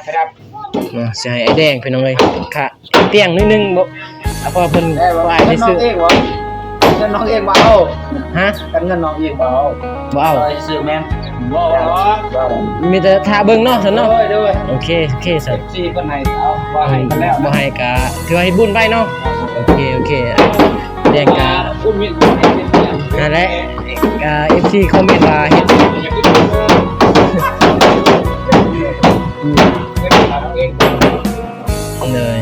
ເນາະ ຊິໃຫ້ອ້າຍແດງ ພີ່ນ້ອງເອີຍ ຄ່າຕຽງໜ້ອຍໜຶ່ງບໍ່ ເພາະວ່າເພິ່ນ ເອີ ບໍ່ອາຍ ເງິນນ້ອງເອງບໍ່ ເງິນນ້ອງເອງບໍ່ເອົາ ຮະ ຄັນເງິນນ້ອງເອງບໍ່ເອົາ ບໍ່ເອົາ ເອົາຊື່ແມ່ນ ບໍ່ ບໍ່ ມີແຕ່ຖ້າເບິ່ງເນາະ ຊັ້ນເນາະ ໂດຍ ໂດຍ ໂອເຄ ໂອເຄ ຊັ້ນ ເອັຟຊີ ເພິ່ນໃຫ້ເອົາ ບໍ່ໃຫ້ກໍແລ້ວ ບໍ່ໃຫ້ກໍຖືວ່າເຮັດບຸນໄປເນາະ ໂອເຄ ໂອເຄ ແດງກະ ນັ້ນແຫຼະ ກະເອັຟຊີຄອມເມັນວ່າເຮັດ ເລີຍ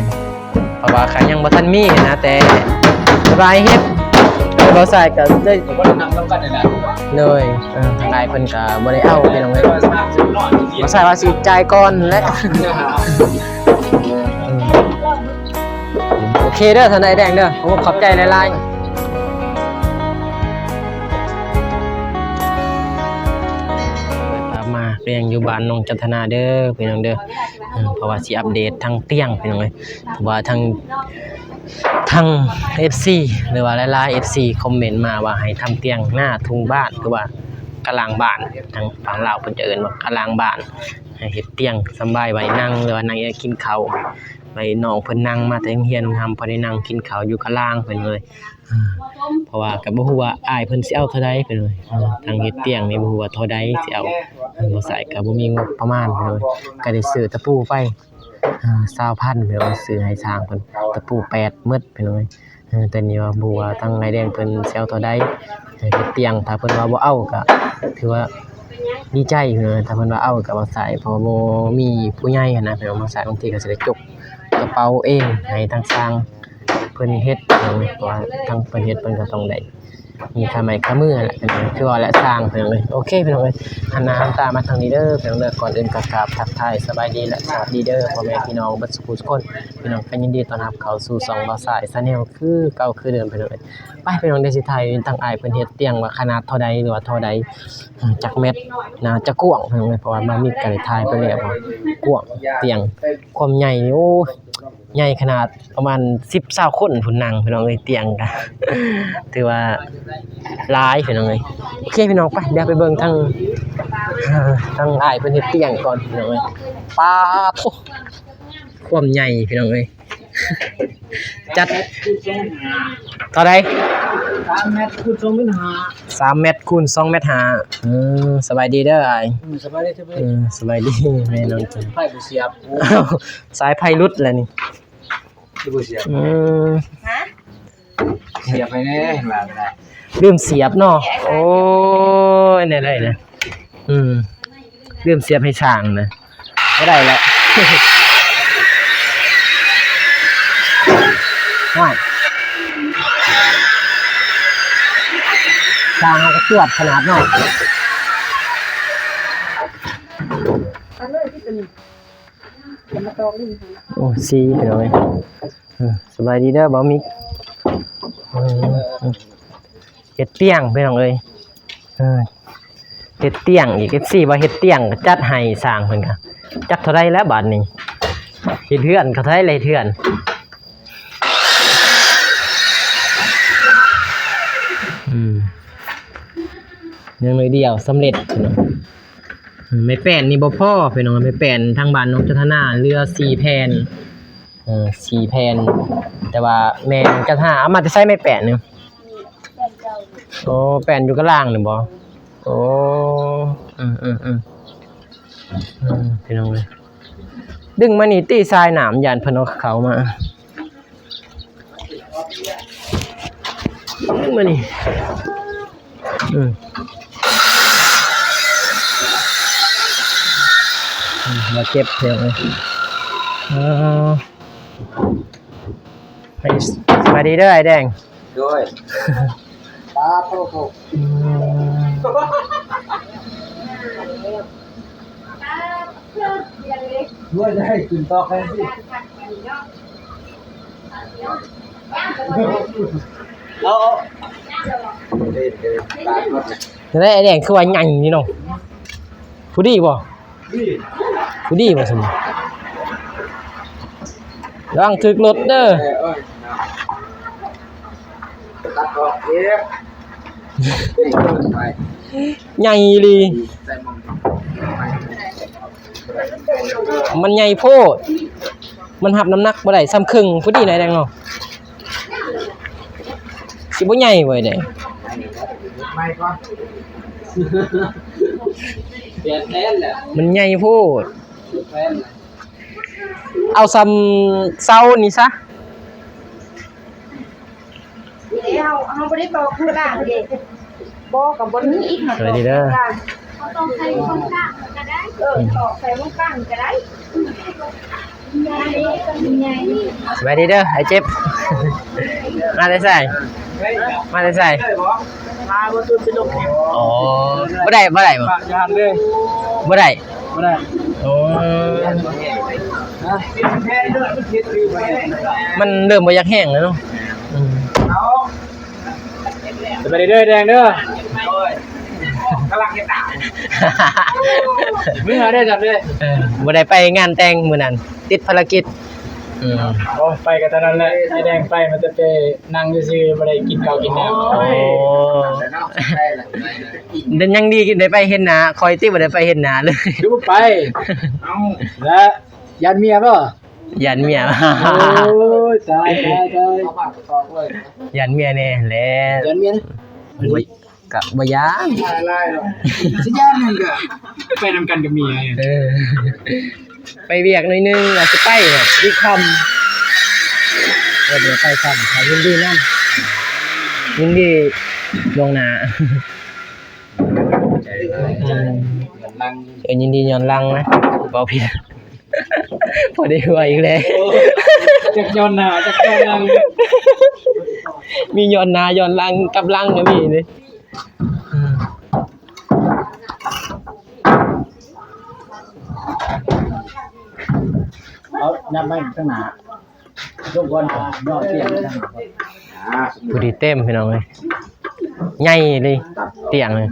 ເພາະວ່າຂ້າຍັງບໍ່ທັນມີຫັ້ນນະ ແຕ່ສະບາຍເຮັດ ແຕ່ບໍ່ສາຍກະໄດ້ ເລີຍ ເອີ ທາງອ້າຍເພິ່ນກະບໍ່ໄດ້ເອົາ ພີ່ນ້ອງເອີຍ ບໍ່ສາຍວ່າຊິຈ່າຍກ່ອນແຫຼະ ເອີ ໂອເຄເດີ ທ່ານອ້າຍແດງເດີ ຂອບໃຈຫຼາຍໆ ພາມາກໍຍັງຢູ່ບ້ານໜອງຈັນທະນາເດີ ພີ່ນ້ອງເດີ ເອີ ເພາະວ່າຊິອັບເດດທາງຕຽງ ພີ່ນ້ອງເອີຍ ເພາະວ່າທາງ ທາງເອັຟຊີ ຫຼືວ່າຫຼາຍໆເອັຟຊີຄອມເມັນມາວ່າໃຫ້ທຳຕຽງໜ້າທຸງບ້ານ ຄືວ່າກະລາງບ້ານ ທາງຝັ່ງລາວເພິ່ນຈະເອີ້ນວ່າກະລາງບ້ານ ໃຫ້ເຮັດຕຽງສຳບາຍໄວ້ນັ່ງ ຫຼືວ່ານັ່ງກິນເຂົ້າ ໄວ້ນ້ອງເພິ່ນນັ່ງມາແຕ່ໂຮງຮຽນນຳ ພໍໄດ້ນັ່ງກິນເຂົ້າຢູ່ກະລາງເພິ່ນເລີຍ ເພາະວ່າກໍບໍ່ຮູ້ວ່າອ້າຍເພິ່ນຊິເອົາເທົ່າໃດເພິ່ນເລີຍ ທາງເຮັດຕຽງນີ້ບໍ່ຮູ້ວ່າເທົ່າໃດຊິເອົາ ບໍ່ສາຍກໍບໍ່ມີງົບປະມານເພິ່ນເລີຍ ກໍໄດ້ຊື້ຕະປູໄປ ອ່າ ຊາວພັນ ເພິ່ນເອົາຊື້ໃຫ້ຊ່າງເພິ່ນ ຕະປູແປດເມັດ ພີ່ນ້ອງເອີຍ ເອີ ແຕ່ນີ້ວ່າບໍ່ຮູ້ວ່າທາງອ້າຍແດງເພິ່ນຊິເອົາເທົ່າໃດ ເຮັດຕຽງ ຖ້າເພິ່ນວ່າບໍ່ເອົາກໍຖືວ່າດີໃຈ ພີ່ນ້ອງເອີຍ ຖ້າເພິ່ນວ່າເອົາກໍບໍ່ໃສ່ ເພາະວ່າບໍ່ມີຜູ້ໃຫຍ່ຫັ້ນນະ ພີ່ນ້ອງ ບໍ່ໃສ່ ບາງທີກໍຊິໄດ້ຈົກກະເປົາເອງ ໃຫ້ທາງຊ່າງເພິ່ນເຮັດ ເພາະວ່າທາງເພິ່ນເຮັດ ເພິ່ນກໍຕ້ອງໄດ້ ມີຄ່າໄມ້ຄ່າມືຫັ້ນແຫຼະ ຄືວ່າແຫຼະ ຊ່າງ ພີ່ນ້ອງເອີຍ ໂອເຄ ພີ່ນ້ອງເອີຍ ຫັນໜ້າຫັນຕາມາທາງນີ້ເດີ ພີ່ນ້ອງເດີ ກ່ອນອື່ນກໍກາບທັກທາຍສະບາຍດີ ແລະ ສະຫວັດດີເດີ ພໍ່ແມ່ພີ່ນ້ອງເບິດສູ່ຜູ້ສູ່ຄົນ ພີ່ນ້ອງກໍຍິນດີຕ້ອນຮັບເຂົ້າສູ່ຊ່ອງບ່າວຊາຍ Channel ຄືເກົ່າຄືເດີມ ພີ່ນ້ອງເອີຍ ໄປ ພີ່ນ້ອງ ດຽວຊິຖ່າຍທາງອ້າຍເພິ່ນເຮັດຕຽງວ່າຂະໜາດເທົ່າໃດ ຫຼືວ່າເທົ່າໃດ ຈັກແມັດ ໜ້າຈະກວ້າງ ພີ່ນ້ອງເອີຍ ເພາະວ່າບ່າວມິກກໍໄດ້ຖ່າຍໄປແລ້ວວ່າກວ້າງ ຕຽງຄວາມໃຫຍ່ນີ້ ໂອ້ຍ ໃຫຍ່ຂະໜາດປະມານສິບຊາວຄົນພຸ້ນນັ່ງ ພີ່ນ້ອງເອີຍ ຕຽງກະຖືວ່າຫຼາຍ ພີ່ນ້ອງເອີຍ ໂອເຄ ພີ່ນ້ອງ ໄປ ດຽວໄປເບິ່ງທາງ ທາງອ້າຍເພິ່ນເຮັດຕຽງກ່ອນ ພີ່ນ້ອງເອີຍ ປາໂທ້ ຄວາມໃຫຍ່ ພີ່ນ້ອງເອີຍ ຈັດເທົ່າໃດ ສາມແມັດຄູນສອງແມັດຫ້າ ສາມແມັດຄູນສອງແມັດຫ້າ ເອີ ສະບາຍດີເດີອ້າຍ ອືມ ສະບາຍດີ ສະບາຍດີ ເອີ ສະບາຍດີ ແມ່ນ້ອງ ໄຟບໍ່ສຽບ ອ້າວ ສາຍໄຟຫຼຸດແລ້ວນີ້ ຄືບໍ່ສຽບ ອືມ ຮະ ສຽບໃຫ້ແດ່ ວ່າກໍໄດ້ ລືມສຽບເນາະ ໂອ້ຍ ແນວໃດນະ ອືມ ລືມສຽບໃຫ້ຊ່າງນະ ບໍ່ໄດ້ແລ້ວ ໂອ້ຍ ຊ່າງເຮົາກໍຈວດຂະໜາດເນາະ ໂອ້ ສີ່ ພີ່ນ້ອງເອີຍ ເອີ ສະບາຍດີເດີບ່າວມິກ ເອີ ເຮັດຕຽງ ພີ່ນ້ອງເອີຍ ເອີ ເຮັດຕຽງອີກ ເອັຟຊີ ວ່າເຮັດຕຽງກໍຈັດໃຫ້ ຊ່າງເພິ່ນກໍຈັກເທົ່າໃດແລ້ວບາດນີ້ ເຮັດເຮືອນກໍເທົ່າໃດແລ້ວ ເຮັດເຮືອນ ອືມ ຍັງໜ້ອຍດຽວສຳເລັດ ພີ່ນ້ອງ ໄມ້ແປ້ນນີ້ບໍ່ພໍ ພີ່ນ້ອງ ໄມ້ແປ້ນທາງບ້ານໜອງຈັນທະນາເຫຼືອສີ່ແຜ່ນ ເອີ ສີ່ແຜ່ນ ແຕ່ວ່າແມ່ຈັນທະນາເອົາມາແຕ່ໃສໄມ້ແປ້ນນີ້ ໂອ້ ແປ້ນຢູ່ກະລາງນີ້ບໍ່ ໂອ້ ອືມໆໆ ອືມ ພີ່ນ້ອງເອີຍ ດຶງມານີ້ຕິ ສາຍນ້ຳ ຢ້ານເພິ່ນເອົາເຂົ້າມາ ມານີ້ ອືມ ອືມ ມາເກັບເພິ່ນ ເອີ ໄປ ສະບາຍດີເດີອ້າຍແດງ ໂດຍ ປາໂທໂທ ອືມ ດ້ວຍ ໄດ້ຂຶ້ນຕອກໃຫ້ຊິ ເອົາ ເອົາ ເອີ ເອີ ຕາຍໝົດ ຈັ່ງໃດອ້າຍແດງ ຄືວ່າໃຫຍ່ນີ້ເນາະ ຜູ້ດີບໍ່? ຜູ້ດີບໍ່ຊັ້ນ ລະວັງຖືກລົດເດີ ເອີ ເອີ ຕັດອອກເອງ ໃຫຍ່ອີ່ຫຼີ ໃສ່ໝ່ອງ ໄປ ໄປ ໄປ ມັນໃຫຍ່ໂພດ ມັນຮັບນ້ຳໜັກບໍ່ໄດ້ ສ່ຳເຄິ່ງພໍດີນະແດງເນາະ. ຊິບໍ່ໃຫຍ່ບໍ່ແດງ? ໃໝ່ກ່ອນ ປ່ຽນແຜນແລ້ວ ມັນໃຫຍ່ໂພດ ປ່ຽນແຜນແລ້ວ ເອົາສ່ຳເສົານີ້ຊະ. ເຮົາ ເຮົາບໍ່ໄດ້ຕອກຂ້າງກາງເດ້. ບໍ່ ກໍບໍ່ມີອີກ ສະບາຍດີເດີ ເຮົາຕອກໃສ່ຂ້າງກາງກໍໄດ້ ເອີ ຕອກໃສ່ຂ້າງກາງກໍໄດ້. ສະບາຍດີເດີ ອ້າຍເຈັບ ມາແຕ່ໃສ? ມາແຕ່ໃສ? ອໍ ບໍ່ໄດ້ ບໍ່ໄດ້ບໍ່? ບໍ່ໄດ້ ບໍ່ໄດ້. ໂອ້ ມັນເລີ່ມບໍ່ຢາກແຫ້ງແລ້ວເນາະ. ອືມ ສະບາຍດີເດີແດງເດີ ກຳລັງເຮັດໜ້າ ເມື່ອໄດ້ຈັບເລີຍ. ເອີ ບໍ່ໄດ້ໄປງານແຕ່ງມື້ນັ້ນ ຕິດພາລະກິດ. ອືມ ໂອ້ ໄປກໍເທົ່ານັ້ນແຫຼະ ໄອ້ແດງໄປມັນຈະໄປນັ່ງຊື່ໆ ບໍ່ໄດ້ກິນເຂົ້າກິນນ້ຳ. ໂອ້ ເດີນຍັງດີໄດ້ໄປເຫັນໜ້າ ຂ້ອຍຕິບໍ່ໄດ້ໄປເຫັນໜ້າເລີຍ. ຄືບໍ່ໄປ? ເອົ້າ ແລ້ວ ຢ້ານເມຍບໍ່? ຢ້ານເມຍ. ໂອ້ຍ ຕາຍ ຕາຍ ຕາຍ ຢ້ານເມຍແດ່ແຫຼະ. ຢ້ານເມຍນະ? ບໍ່ ກະບໍ່ຢ້ານ ຫຼາຍໆ ດອກ ຊິຢ້ານຫຍັງ ກະໄປນຳກັນກັບເມຍ. ເອີ ໄປວຽກໜ້ອຍໜຶ່ງ ວ່າຊິໄປ ແບບ ດີຄ່ຳ ເອີ ບໍ່ໄດ້ໄປຊ້ຳ. ຍິນດີນຳ ຍິນດີລ່ວງໜ້າ. ເອີ ຍິນດີຍ້ອນຫຼັງນະ ເວົ້າຜິດ ພໍໄດ້ຫົວອີກແລ້ວ. ຈັກຍ້ອນໜ້າ ຈັກຍ້ອນຫຼັງ ມີຍ້ອນໜ້າ ຍ້ອນຫຼັງ ກັບຫຼັງກໍມີເດ້. ເອົາ ຍັບໄວ້ຂ້າງໜ້າ. ລົງກ່ອນ ຍໍຕຽງໄປທາງນັ້ນກ່ອນ. ອ່າ ພໍດີເຕັມພີ່ນ້ອງເອີຍ ໃຫຍ່ເລີຍຕຽງເລີຍ.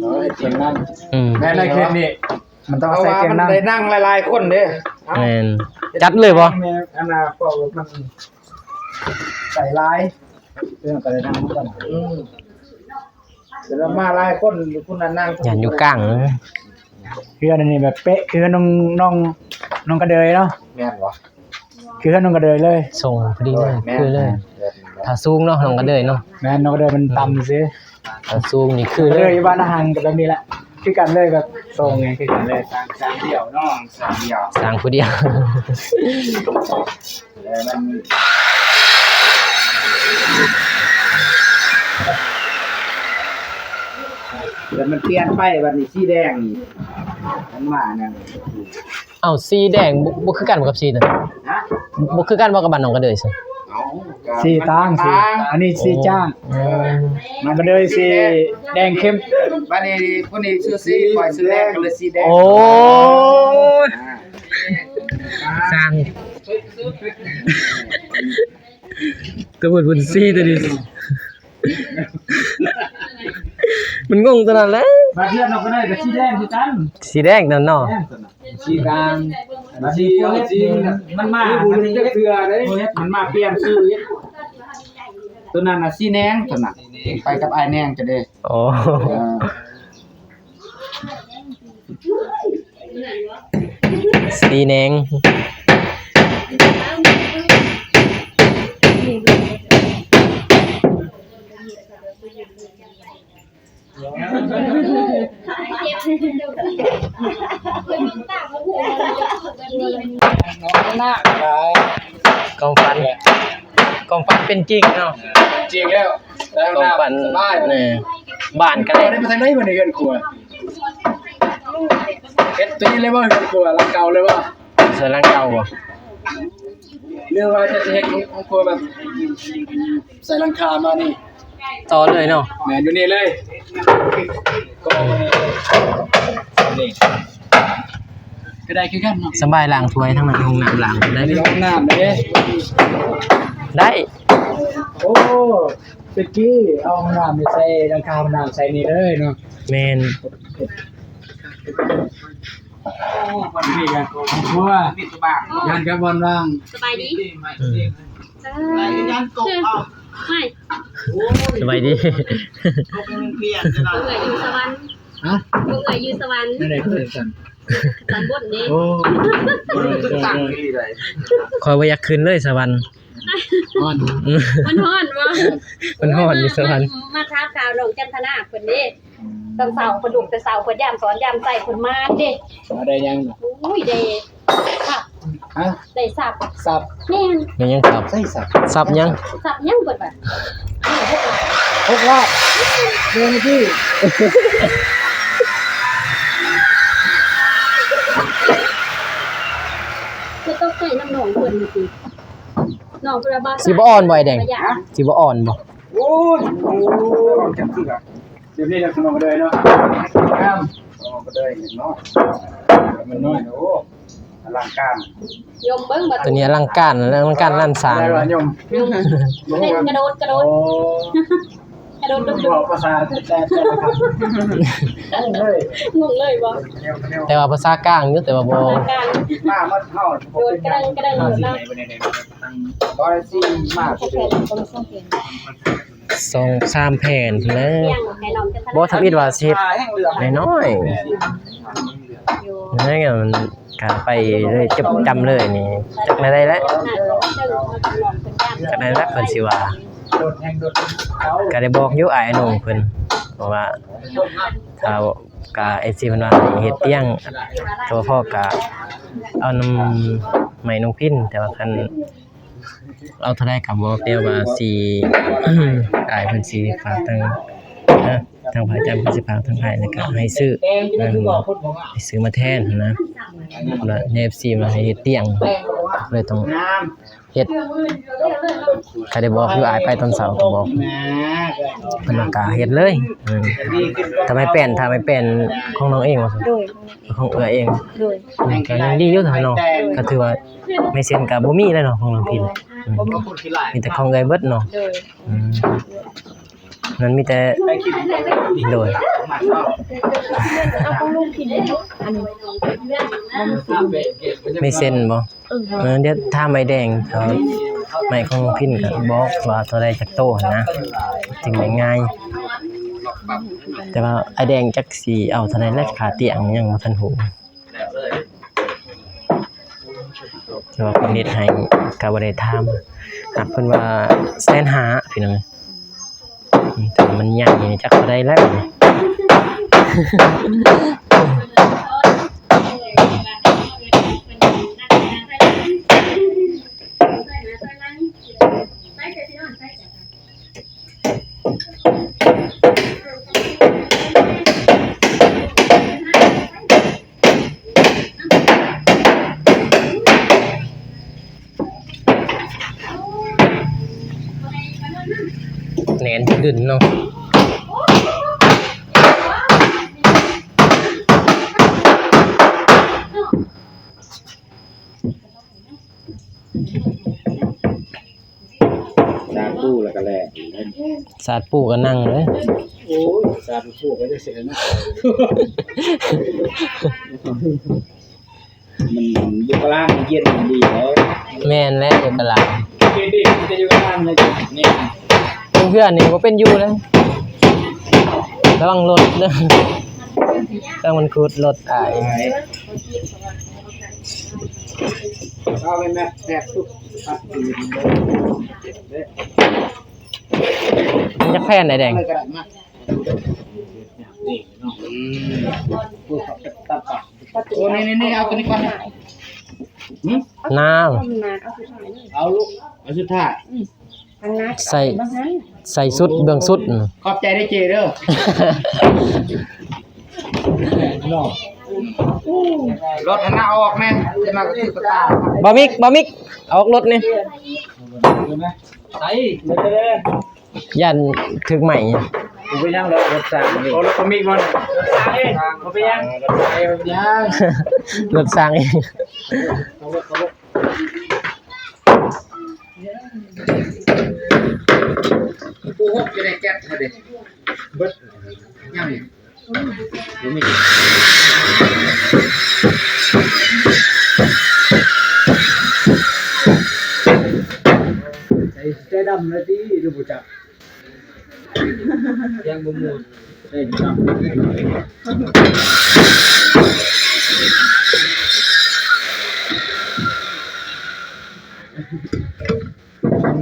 ເອີ ຕຽງນັ້ນ ອືມ ແມ່ນໃນເຂດນີ້ ມັນຕ້ອງອາໄສຕຽງນັ້ນ ເພາະວ່າມັນໄດ້ນັ່ງຫຼາຍໆຄົນເດ້. ແມ່ນ ຈັດເລີຍບໍ່? ອັນນ່າ ເພາະວ່າມັນໃສ່ຫຼາຍ ເພິ່ນກໍໄດ້ນັ່ງນຳກັນ. ອືມ ແຕ່ວ່າມາຫຼາຍຄົນ ຢູ່ພຸ້ນນະນັ່ງ ຢ້ານຢູ່ກາງ. ເຮືອນອັນນີ້ແບບເປະຄືເຮືອນນ້ອງ ນ້ອງ ນ້ອງກະເດີຍເນາະ. ແມ່ນບໍ່? ຄືເຮືອນນ້ອງກະເດີຍເລີຍ ຊົງພໍດີເລີຍ. ແມ່ນ ຄືເລີຍ ແມ່ນ ຖ້າສູງເນາະ ນ້ອງກະເດີຍເນາະ. ແມ່ນ ນ້ອງກະເດີຍມັນຕ່ຳຊື່ ຖ້າສູງນີ້ຄືເລີຍ. ກະເດີຍຢູ່ບ້ານນາຫັງກໍແບບນີ້ແຫຼະ ຄືກັນເລີຍ ແບບຊົງນີ້ຄືກັນເລີຍ. ສ້າງ ສ້າງດຽວເນາະ ສ້າງດຽວ ສ້າງຜູ້ດຽວ. ແລ້ວມັນ ແລ້ວມັນປ່ຽນໄປ ບັດນີ້ສີແດງນີ້ ມັນມາຫຍັງ? ເອົ້າ ສີແດງບໍ່ ບໍ່ຄືກັນບໍ່ກັບສີນັ້ນ? ຮະ? ບໍ່ຄືກັນບໍ່ກັບບ້ານໜອງກະເດີຍຊັ້ນ? ເອົ້າ ສີຕ່າງ ສີຕ່າງ ອັນນີ້ສີຈາງ. ອໍ ເອີ ມັນກະເດີຍສີແດງເຂັ້ມ ບັດນີ້ຜູ້ນີ້ຊື່ສີ ຂ້ອຍຊື່ແດງ ກໍເລີຍສີແດງ. ໂອ້ຍ ອ່າ ຊ່າງ ຕົວບຸນສີຕົວນີ້ ມັນງົງຕົວນັ້ນແຫຼະ. ບາດເຮືອນເຮົາກໍໄດ້ກໍສີແດງຄືກັນ ສີແດງນັ້ນເນາະ ແດງຕົວນັ້ນ ສີກາງ ບາດສີ ສີມັນ ມັນມາ ມັນຈັກເທື່ອເດ້ ມັນມາປ່ຽນຊື່ ຕົວນັ້ນນະສີແນງ ຕົວນັ້ນໄປກັບອ້າຍແນງຈະເດ້. ອໍ ເອີ ສີແນງ. ຄວາມຝັນ ຄວາມຝັນເປັນຈິງເນາະ ຈິງແລ້ວ. ຄວາມຝັນ ແມ່ນ ບ້ານກໍໄດ້ ໄດ້ມາທາງໃດບັດນີ້ ເຮືອນຄົວ ເຮັດຕົວນີ້ເລີຍບໍ່ ເຮືອນຄົວຫຼັງເກົ່າເລີຍບໍ່? ໃສ່ຫຼັງເກົ່າບໍ່ ຫຼືວ່າຈະເຮັດເຮືອນຄົວແບບໃສ່ຫຼັງຄາມານີ້ ຕໍ່ເລີຍເນາະ? ແມ່ນ ຢູ່ນີ້ເລີຍ ກໍ ນີ້ ກໍໄດ້ຄືກັນເນາະ. ສະບາຍ ລ້າງຖ້ວຍທາງນັ້ນ ຫ້ອງນ້ຳ ລ້າງໄດ້ ຫ້ອງນ້ຳເດ້ ໄດ້. ໂອ້ ແຕ່ກີ້ເອົາຫ້ອງນ້ຳນີ້ໃສ່ຫຼັງຄາ ຫ້ອງນ້ຳໃສ່ນີ້ເລີຍເນາະ. ແມ່ນ ໂອ້ ບ່ອນນີ້ກໍຄົວ ມີແຕ່ບ້ານ ຢ້ານກັບບ່ອນວ່າງ. ສະບາຍດີ ອືມ ເອີ ສະບາຍດີ ເອື້ອຍຢູ່ສະຫວັນ ຮະ ເອື້ອຍຢູ່ສະຫວັນ ແນວໃດຄືກັນ? ຕຳບົນນີ້ ໂອ້ ຕັ້ງດີໃດ ຂ້ອຍບໍ່ຢາກຂຶ້ນເລີຍສະຫວັນ ຮ້ອນ ມັນຮ້ອນບໍ່? ມັນຮ້ອນຢູ່ສະຫວັນ ມາຖາມຂ່າວນ້ອງຈັນທະນາເພິ່ນເດ້ ຕອນເຊົ້າເພິ່ນລຸກແຕ່ເຊົ້າ ເພິ່ນຢາມສອນຢາມໃສ່ ເພິ່ນມາເດ້ ມາໄດ້ຫຍັງ? ໂອ້ຍ ໄດ້ສັບ ຮະ? ໄດ້ສັບ ສັບ ແມ່ນ ແມ່ນຫຍັງສັບ? ໃສ່ສັບ ສັບຫຍັງ? ສັບຫຍັງເພິ່ນວ່າ ຫົກລ້ານ ຫົກລ້ານ ເດີນທີ່ ຄືຕົກໃຈນຳນ້ອງເພິ່ນນີ້ຕິ ນ້ອງເພິ່ນວ່າບໍ່ ຊິບໍ່ອ່ອນບໍ່ ອ້າຍແດງ? ຊິບໍ່ອ່ອນບໍ່? ໂອ້ຍ ໂອ້ຍ ຈັງຊີ້ລະ ດຽວນີ້ລະ ຂະໜົມກະເດີຍເນາະ ງາມ ຂະໜົມກະເດີຍເນາະ ມັນນ້ອຍ ໂອ້ ອະລັງການ ຍົມເບິ່ງບັດ ໂຕນີ້ອະລັງການ ອະລັງການລ້ານຊ້າງ ໄດ້ວ່າຍົມ ຍົມ ກະໂດດ ກະໂດດ ໂອ້ ກະໂດດ ກະໂດດ ເວົ້າພາສາແທ້ໆ ງົງເລີຍ ງົງເລີຍບໍ່? ແຕ່ວ່າພາສາກາງຢູ່ ແຕ່ວ່າບໍ່ ພາສາກາງ ມາໝົດເຮົາ ໂດດກະດັງກະເດີຍ ສອງສາມແຜ່ນພຸ້ນແຫຼະ ບໍ່ທຳອິດວ່າຊິເຮັດນ້ອຍໆ ແມ່ນຫຍັງມັນກະໄປເລີຍ ຈົບຈຳເລີຍນີ້ ຈັກແນວໃດແຫຼະ ຈັກແນວໃດແຫຼະ ເພິ່ນຊິວ່າ ກະໄດ້ບອກຢູ່ອ້າຍໜຸ່ມເພິ່ນ ເພາະວ່າຖ້າ ກະເອັຟຊີເພິ່ນວ່າໃຫ້ເຮັດຕຽງ ໂຕພໍ່ກະເອົານຳໄມ້ນົງພິນ ແຕ່ວ່າຄັນເອົາເທົ່າໃດກະບອກ ແຕ່ວ່າຊິ ອ້າຍເພິ່ນຊິຝາກທາງ ທາງພະອາຈານເພິ່ນຊິຝາກທາງອ້າຍ ແລ້ວກະໃຫ້ຊື້ ໃຫ້ຊື້ມາແທນຫັ້ນນະ ແລ້ວເອັຟຊີວ່າໃຫ້ເຮັດຕຽງ ເລີຍຕ້ອງ ເຮັດ ກະໄດ້ບອກຢູ່ ອ້າຍໄປຕອນເຊົ້າກະບອກ ເພິ່ນວ່າກະເຮັດເລີຍ ເອີ ຖ້າໄມ້ແປ້ນ ຖ້າໄມ້ແປ້ນຂອງນ້ອງເອງວ່າຊັ້ນ ໂດຍ ຂອງເອື້ອຍເອງ ໂດຍ ອືມ ກະຍັງດີຢູ່ເນາະ ກະຖືວ່າໄມ້ເຊັນກະບໍ່ມີແລ້ວເນາະ ຂອງນ້ອງພິນ ອືມ ມີແຕ່ຂອງເອື້ອຍເບິດເນາະ ໂດຍ ອືມ ນັ້ນມີແຕ່ ໂດຍ ເອົາຂອງລຸງພິນ ອັນນີ້ ໄມ້ເຊັນບໍ່? ເອີ ເອີ ດຽວຖາມອ້າຍແດງ ເຂົາ ໄມ້ຂອງພິນກະບອກວ່າເທົ່າໃດຈັກໂຕຫັ້ນນະ ຈຶ່ງໄດ້ງ່າຍ ແຕ່ວ່າອ້າຍແດງຈັກຊິເອົາເທົ່າໃດແຫຼະ ຄ່າຕຽງຍັງບໍ່ທັນຮູ້ ແຕ່ວ່າເພິ່ນເຮັດໃຫ້ກະບໍ່ໄດ້ຖາມ ຫາກເພິ່ນວ່າແສນຫ້າ ພີ່ນ້ອງ. ອືມ ແຕ່ມັນໃຫຍ່ນີ້ຈັກເທົ່າໃດແລ້ວນີ້ ແໜ້ນດຶງເນາະ ສາດປູແລ້ວກະແລ່ນ ສາດປູກະນັ່ງເລີຍ ໂອ້ຍ ສາດປູກະໄດ້ເສຍນະ ມັນຢູ່ກະລາງ ມັນເຢັນດີເດ້ ແມ່ນແຫຼະ ຢູ່ກະລາງ ເປັນດີ ມັນຈະຢູ່ກະລາງເລີຍ ແມ່ນ ເພື່ອນໆນີ້ບໍ່ເປັນຢູ່ເລີຍ ລະວັງລົດເດີ ລະວັງມັນຂູດລົດອ້າຍ ເອົາໄປແມັກແທກສຸດ ມັນຈັກແຜ່ນໄດແດງ? ນີ້ເນາະ ອືມ ໂອ້ ນີ້ໆ ເອົາຕົວນີ້ກ່ອນນະ ຫື ນາວ ເອົາສຸດທ້າຍເລີຍ ເອົາລູກ ເອົາສຸດທ້າຍ ອືມ ໃສ່ ໃສ່ສຸດເບື້ອງສຸດ ຂອບໃຈເດີເຈເດີ ເນາະ ລົດຫັ້ນນະ ເອົາອອກແມ່ ຈະມາກະຕິກະຕາ ບ່າວມິກ ບ່າວມິກ ເອົາອອກລົດນີ້ ໃສ່ ຢ້ານຖືກໄໝ້ ບໍ່ເປັນຫຍັງດອກ ລົດສ້າງນີ້ ໂອ້ ລົດບໍ່ມີມັນ ລົດສ້າງເອງ ບໍ່ເປັນຫຍັງ ລົດສ້າງເອງ ບໍ່ເປັນຫຍັງ ລົດສ້າງເອງ ເອົາລົດ ເອົາລົດ ຜູ້ຫົກຢູ່ໃນແກັບຫັ້ນເດ້ ເບິດ ຍັງ ໃສ່ເສື້ອດຳແລ້ວຕິ ຫຼືບໍ່ຈັກ ຍັງບໍ່ໝົດ ເອີ ດຳ.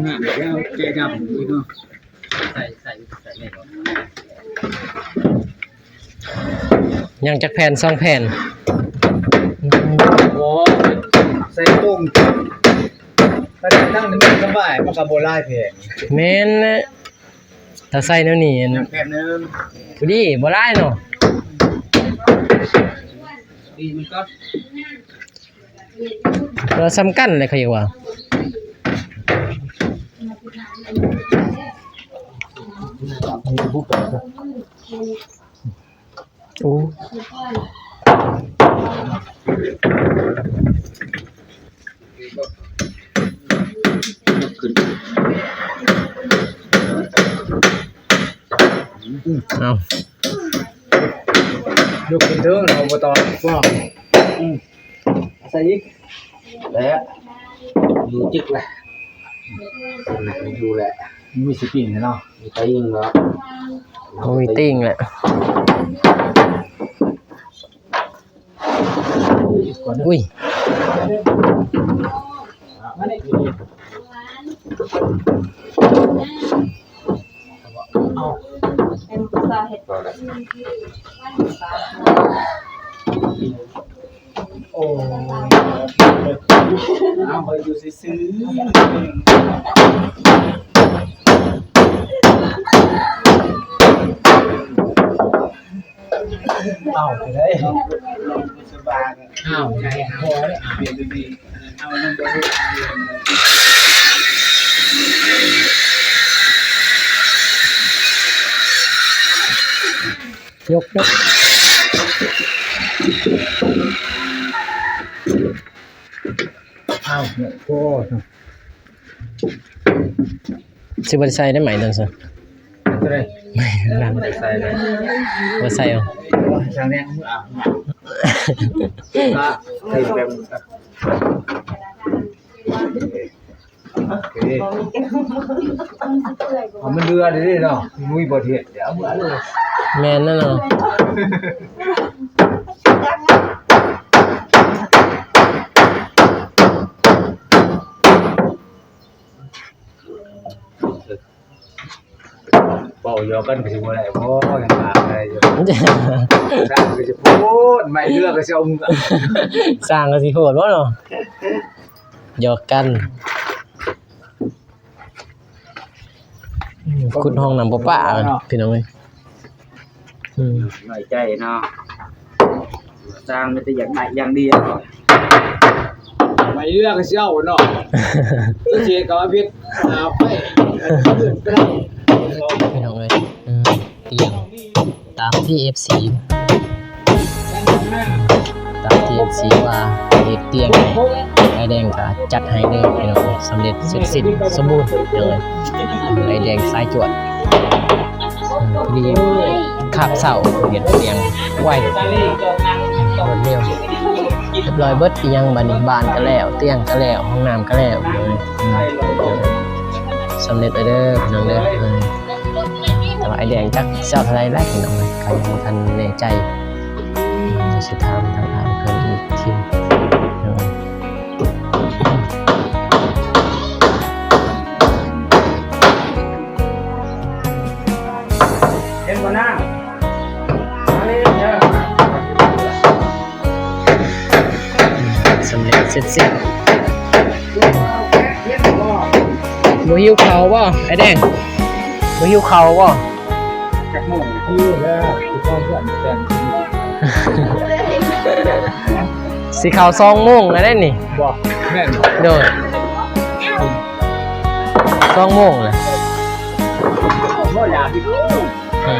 ແລ້ວແກະດຳອີກເນາະ ໃສ່ ໃສ່ ໃສ່ແມ່ນບໍ່? ຍັງຈັກແຜ່ນ ສອງແຜ່ນ. ໂອ້ ໃສ່ຕົງ ຖ້າຕັ້ງນີ້ມັນສະບາຍ ມັນກໍບໍ່ຫຼາຍແຜ່ນ. ແມ່ນແຫຼະ ຖ້າໃສ່ແນວນີ້ ອັນ ຍັງແຜ່ນໜຶ່ງ ພໍດີ ບໍ່ຫຼາຍເນາະ ດີມັນກໍ ກໍສ່ຳກັນແຫຼະ ເຂົາເຈົ້າວ່າ. ໂອ້ ເອົາ ຍົກຂຶ້ນເທິງ ເອົາບໍ່ຕ້ອງ ອືມ ໃສ່ອີກ ແລະ ຢູ່ຈຶ່ກແຫຼະ ຢູ່ແຫຼະ ມີສະຕິງເນາະ ມີຕາຍິງເນາະ ບໍ່ມີຕິງແຫຼະ. ອຸ້ຍ ເປັນພາສາເຮັດ ໂອ້ຍ ເອົາໄປຢູ່ຊື່ໆ ເອົາໄປໄດ້ ສະບາຍ ອ້າວ ໄດ້ ພໍແລ້ວ ເປັນດີ ເອົານຳບໍ່ໄດ້ ຍົກ ຍົກ ອ້າວ ໂອ້ ຊິບໍ່ໄດ້ໃສ່ໄດ້ໄໝຕອນຊັ້ນ ບໍ່ໄດ້ໃສ່ເລີຍ ບໍ່ໃສ່ເອົາ ຊ່າງແນ່ ເອົາມືອາບນ້ຳ ເອົາມັນເຫຼືອເດ້ເນາະ ມຸ້ຍບໍ່ເຮັດ ເອົາມືອາບເລີຍ ແມ່ນແລ້ວເນາະ. ເວົ້າຢອກກັນກໍຊິບໍ່ໄດ້ບໍ່ ຍັງວ່າໄດ້ຢູ່ ຊ່າງກໍຊິໂພດ ໄມ້ເຫຼືອກໍຊິເອົາມື ຊ່າງກໍຊິໂພດບໍ່ເນາະ ຢອກກັນ ອືມ ຂຸດຮ່ອງນ້ຳປະປາ ພີ່ນ້ອງເອີຍ. ອືມ ນ້ອຍໃຈເນາະ ສ້າງມີແຕ່ຢາກໄດ້ຢ່າງດຽວ ໄປເລື່ອງເຊົາເນາະ ຊິເຮັດກໍເຮັດ ຫາໄປ ພີ່ນ້ອງເອີຍ ອືມ ຕຽງຕາມທີ່ເອັຟຊີ ຕາມທີ່ເອັຟຊີວ່າເຮັດຕຽງໃຫ້ ອ້າຍແດງກໍຈັດໃຫ້ເດີພີ່ນ້ອງ ສຳເລັດເສັດສິ້ນສົມບູນເດີ ອ້າຍແດງສາຍຈວດ ອືມ ພໍດີຄາບເຊົ້າ ເຮັດຕຽງໄວ ອືມ ລວດເລັວ ຮຽບຮ້ອຍເບິດ ອີ່ຫຍັງບາດນີ້ ບານກໍແລ້ວ ຕຽງກໍແລ້ວ ຫ້ອງນ້ຳກໍແລ້ວ ອືມ ສຳເລັດແລ້ວເດີພີ່ນ້ອງເດີ ອືມ ແຕ່ວ່າອ້າຍແດງຈັກຊິເອົາເທົ່າໃດແຫຼະພີ່ນ້ອງ ກໍຍັງບໍ່ທັນແນ່ໃຈ ອືມ ຊິຖາມທາງອ້າຍເພິ່ນອີກທີໜຶ່ງ ເຫັນບໍ່ນາງ ສຳເລັດເສັດສິ້ນ ບໍ່ຫິວເຂົ້າບໍ່ ອ້າຍແດງ ບໍ່ຫິວເຂົ້າບໍ່? ຈັກໂມງ? ຫິວແລ້ວ ຊິເຂົ້າເຮືອນແຕ່ງ ຊິເຂົ້າສອງໂມງແລ້ວເດ້ນີ້ ບໍ່ ແມ່ນບໍ່? ໂດຍ ສອງໂມງແລ້ວ ບໍ່ຢາກ ເອີ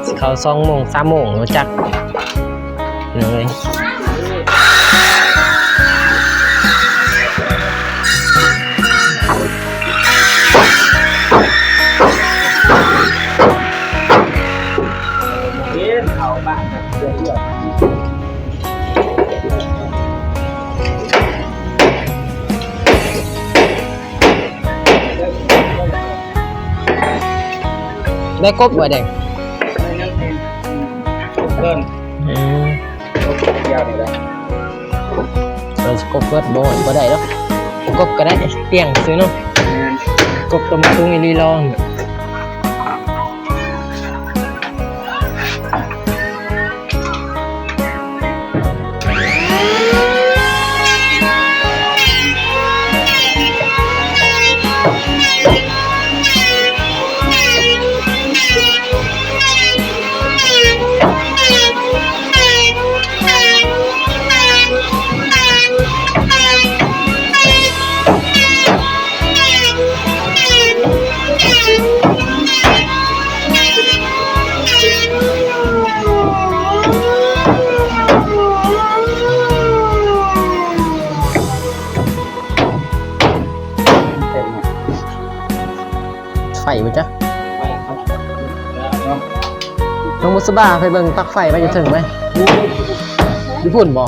ຊິເຂົ້າສອງໂມງ ສາມໂມງ ບໍ່ຈັກເລີຍ ເຂົ້າບ້ານ ໄດ້ກົບບໍ່ແດງ? ເອີ ກົບຢາວນີ້ແຫຼະ ເອີ ກົບເບິດບໍ່ ບໍ່ໄດ້ດອກ ບໍ່ກົບກໍໄດ້ ຕຽງຊື່ເນາະ ແມ່ນ ກົບຕົ້ມມະຕຸງອີ່ຫຼີລອງ. ໄຟບໍ່ຈັກ ນ້ອງບຸດສະບາ ໄປເບິ່ງປັກໄຟໄວ້ຢູ່ເທິງໄວ້ ຢູ່ພຸ້ນບໍ່?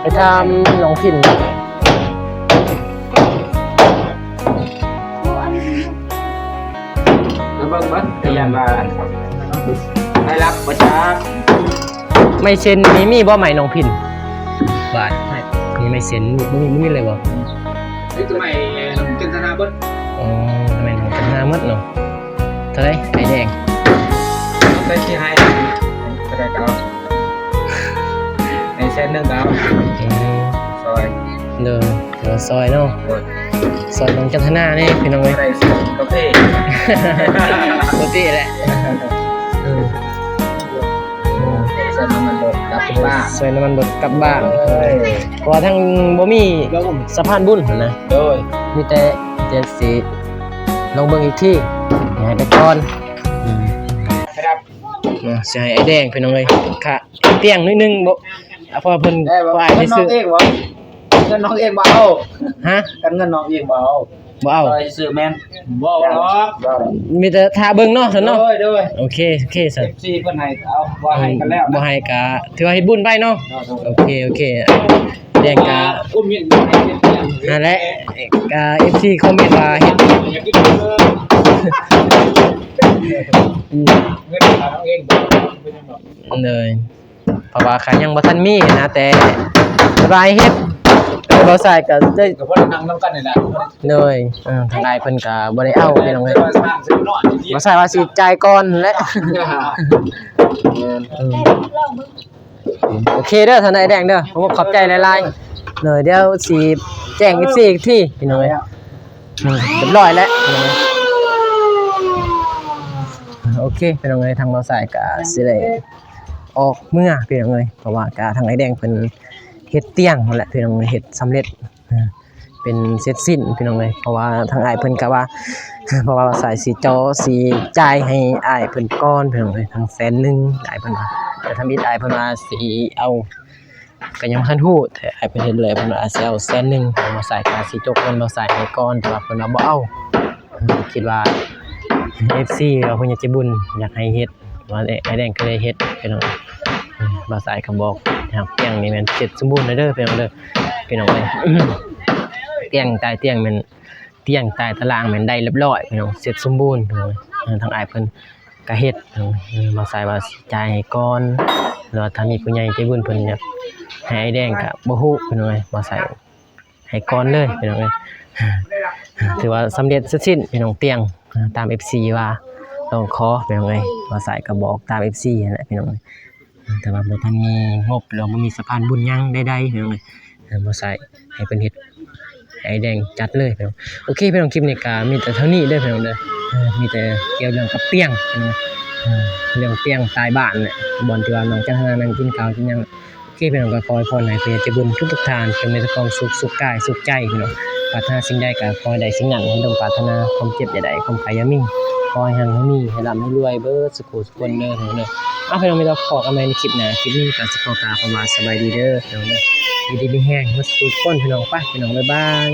ໄປຖາມນ້ອງພິນ. ມາເບິ່ງເບິ່ງ ຢ້ານວ່າໄດ້ຮັບບໍ່ຈັກ. ໄມ້ເຊັນນີ້ມີບໍ່ ໄມ້ນ້ອງພິນ? ບາດ ມີໄມ້ເຊັນ ມີ ມີ ມີເລີຍບໍ່? ມີແຕ່ໄມ້ຈັນທະນາເບິດ. ອໍ ໄມ້ຈັນທະນາໝົດເນາະ. ເທົ່າໃດ ໄອ້ແດງ? ໃສ່ຊິໃຫ້ເທົ່າໃດກໍເອົາ ໃຫ້ແສນໜຶ່ງກໍເອົາ. ອືມ ຊອຍ ໂດຍ ຖືວ່າຊອຍເນາະ ໂດຍ ຊອຍນ້ອງຈັນທະນາແດ່ພີ່ນ້ອງເອີຍ ໄດ້ຊື້ກາເຟ ກາເຟແຫຼະ ເອີ ໃສ່ນ້ຳມັນລົດກັບບ້ານ ໃສ່ນ້ຳມັນລົດກັບບ້ານ ເອີ ເພາະວ່າທາງບໍ່ມີສະພານບຸນຫັ້ນນະ ໂດຍ ມີແຕ່ ແຕ່ຊິລອງເບິ່ງອີກທີ ໃຫ້ໄປກ່ອນ ອືມ ເນາະ ຊິໃຫ້ອ້າຍແດງພີ່ນ້ອງເອີຍ ຂະຕຽງໜ້ອຍໜຶ່ງບໍ່ ເພາະວ່າເພິ່ນ ເອີ ເພິ່ນ ເງິນນ້ອງເອງບໍ່ ເງິນນ້ອງເອງບໍ່ເອົາ ຮະ ຄັນເງິນນ້ອງເອງບໍ່ເອົາ ບໍ່ເອົາ ຊອຍຊື່ແມ່ນ ບໍ່ເອົາດອກ ມີແຕ່ຖ້າເບິ່ງເນາະ ຊັ້ນເນາະ ໂດຍ ໂດຍ ໂອເຄ ໂອເຄ ຊັ້ນ ເອັຟຊີ ເພິ່ນໃຫ້ເອົາ ບໍ່ໃຫ້ກໍແລ້ວ ບໍ່ໃຫ້ກໍຖືວ່າເຮັດບຸນໄປເນາະ ໂດຍ ໂດຍ ໂອເຄ ໂອເຄ ແດງກະ ນັ້ນແຫຼະ ກະເອັຟຊີຄອມເມັນວ່າເຮັດ ເງິນຂອງເຮົາເອງ ເລີຍ ເພາະວ່າຂ້າຍັງບໍ່ທັນມີນະ ແຕ່ສະບາຍເຮັດ ເອີ ບ່າວສາຍກະໄດ້ ກະພໍໄດ້ນັ່ງນຳກັນນີ້ແຫຼະ ໂດຍ ເອີ ທາງອ້າຍເພິ່ນກະບໍ່ໄດ້ເອົາ ພີ່ນ້ອງເອີຍ ບ່າວສາຍວ່າຊິຈ່າຍກ່ອນແຫຼະ ເອີ ໂອເຄເດີ ທ່ານນາຍແດງເດີ ຂອບໃຈຫຼາຍໆ ໂດຍ ດຽວຊິແຈ້ງເອັຟຊີອີກທີ ພີ່ນ້ອງເອີຍ ອືມ ຮຽບຮ້ອຍແລ້ວ ໂອເຄ ພີ່ນ້ອງເອີຍ ທາງບ່າວສາຍກະຊິໄດ້ອອກເມືອ ພີ່ນ້ອງເອີຍ ເພາະວ່າກະທາງອ້າຍແດງເພິ່ນເຮັດຕຽງຫັ້ນແຫຼະ ພີ່ນ້ອງເອີຍ ເຮັດສຳເລັດ ເປັນເສັດສິ້ນພີ່ນ້ອງເອີຍ ເພາະວ່າທາງອ້າຍເພິ່ນກະວ່າ ເພາະວ່າສາຍຊິເຈາະ ຊິຈ່າຍໃຫ້ອ້າຍເພິ່ນກ່ອນພີ່ນ້ອງເອີຍ ທັງແສນໜຶ່ງ ອ້າຍເພິ່ນວ່າ ແຕ່ທຳອິດອ້າຍເພິ່ນວ່າຊິເອົາ ກະຍັງບໍ່ທັນຮູ້ ແຕ່ອ້າຍເພິ່ນເຮັດແລ້ວ ເພິ່ນວ່າຊິເອົາແສນໜຶ່ງ ທາງບ່າວສາຍກະຊິຈົກເງິນບ່າວສາຍໃຫ້ກ່ອນ ແຕ່ວ່າເພິ່ນວ່າບໍ່ເອົາ ຄິດວ່າເອັຟຊີ ຫຼືວ່າຜູ້ໃຫຍ່ໃຈບຸນຢາກໃຫ້ເຮັດ ວ່າອ້າຍແດງກໍເລີຍເຮັດພີ່ນ້ອງ ອືມ ບ່າວສາຍກໍບອກ ຫາກຕຽງນີ້ແມ່ນເສັດສົມບູນແລ້ວເດີພີ່ນ້ອງເດີ ພີ່ນ້ອງເອີຍ ຕຽງ ຕາຍຕຽງແມ່ນ ຕຽງ ຕາຍຕາລາງແມ່ນໄດ້ຮຽບຮ້ອຍພີ່ນ້ອງ ເສັດສົມບູນພີ່ນ້ອງ ເອີ ທາງອ້າຍເພິ່ນກໍເຮັດ ເອີ ບ່າວສາຍວ່າຊິຈ່າຍໃຫ້ກ່ອນ ຫຼືວ່າຖ້າມີຜູ້ໃຫຍ່ໃຈບຸນເພິ່ນຢາກໃຫ້ອ້າຍແດງກໍບໍ່ຮູ້ພີ່ນ້ອງເອີຍ ບ່າວສາຍ ໃຫ້ກ່ອນເລີຍພີ່ນ້ອງເອີຍ ຖືວ່າສຳເລັດເສັດສິ້ນພີ່ນ້ອງ ຕຽງຕາມເອັຟຊີວ່າຮ້ອງຂໍພີ່ນ້ອງເອີຍ ບ່າວສາຍກໍບອກຕາມເອັຟຊີຫັ້ນແຫຼະພີ່ນ້ອງເອີຍ ແຕ່ວ່າບໍ່ທັນມີງົບ ຫຼືບໍ່ມີສະພານບຸນຫຍັງໃດໆພີ່ນ້ອງເອີຍ ບ່າວສາຍໃຫ້ເພິ່ນເຮັດ ໃຫ້ອ້າຍແດງຈັດເລີຍພີ່ນ້ອງ ໂອເຄພີ່ນ້ອງ ຄລິບນີ້ກໍມີແຕ່ເທົ່ານີ້ເດີພີ່ນ້ອງເດີ ມີແຕ່ກ່ຽວເລື່ອງກັບຕຽງພີ່ນ້ອງ ເລື່ອງຕຽງຕາຍບ້ານແຫຼະ ບ່ອນທີ່ວ່ານ້ອງຈັນທະນານັ່ງກິນເຂົ້າກິນຫຍັງ ໂອເຄພີ່ນ້ອງ ກໍຂໍອວຍພອນໃຫ້ຜູ້ໃຫຍ່ໃຈບຸນທຸກໆທ່ານ ຈົ່ງມີແຕ່ຄວາມສຸກ ສຸກກາຍສຸກໃຈພີ່ນ້ອງ ປາດຖະໜາສິ່ງໃດກໍຂໍໃຫ້ໄດ້ສິ່ງນັ້ນ ໃຫ້ສົມປາດຖະໜາ ຄວາມເຈັບຢ່າໄດ້ ຄວາມໄຂ້ຢ່າມີ ຂໍໃຫ້ຮັ່ງໃຫ້ມີ ໃຫ້ລ່ຳໃຫ້ລວຍເບິດສູ່ຜູ້ສູ່ຄົນເດີພີ່ນ້ອງເດີ ເອົາພີ່ນ້ອງ ມີແຕ່ພໍ້ກັນໃໝ່ໃນຄລິບໜ້າ ຄລິບນີ້ກໍຊິຂໍກ່າວຄຳວ່າສະບາຍດີເດີພີ່ນ້ອງເດີ ຢູ່ດີມີແຮງເບິດສູ່ຜູ້ທຸກຄົນພີ່ນ້ອງ ໄປພີ່ນ້ອງ ບາຍບາຍ.